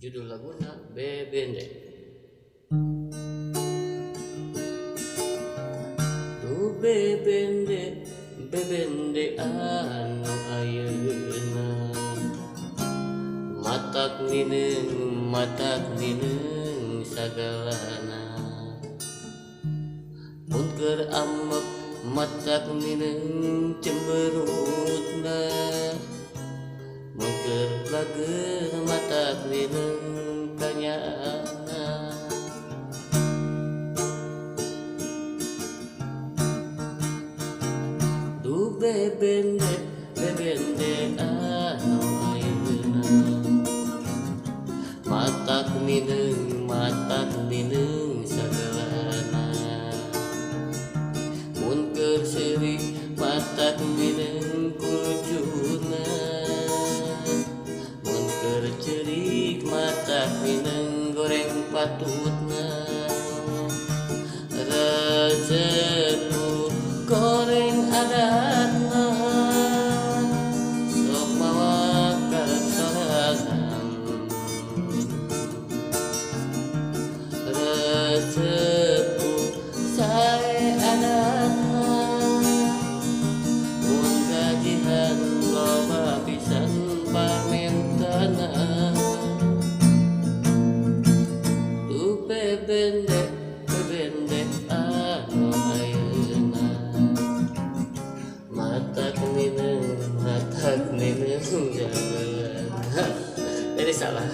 Judul laguna Bebende. Duh bebende, bebende anu ayeuna, matak nineung sagalana. Mun keur ambek matak nineung cemberutna, mun keur bager matak nineung kanyaahna. Duh bebende, bebende anu ayeuna, matak nineung sagalana. Mun keur seuri matak nineung kulucuna, mun keur ceurik matak nineung goreng patutna. Rezeku goreng adatna, sok mawa kasorangan. Rezeku sae adatna, mun gajihan loba pisan parmentana. Duh bebende, bebende anu ayeuna, matak nineung sagalana. Ini salah.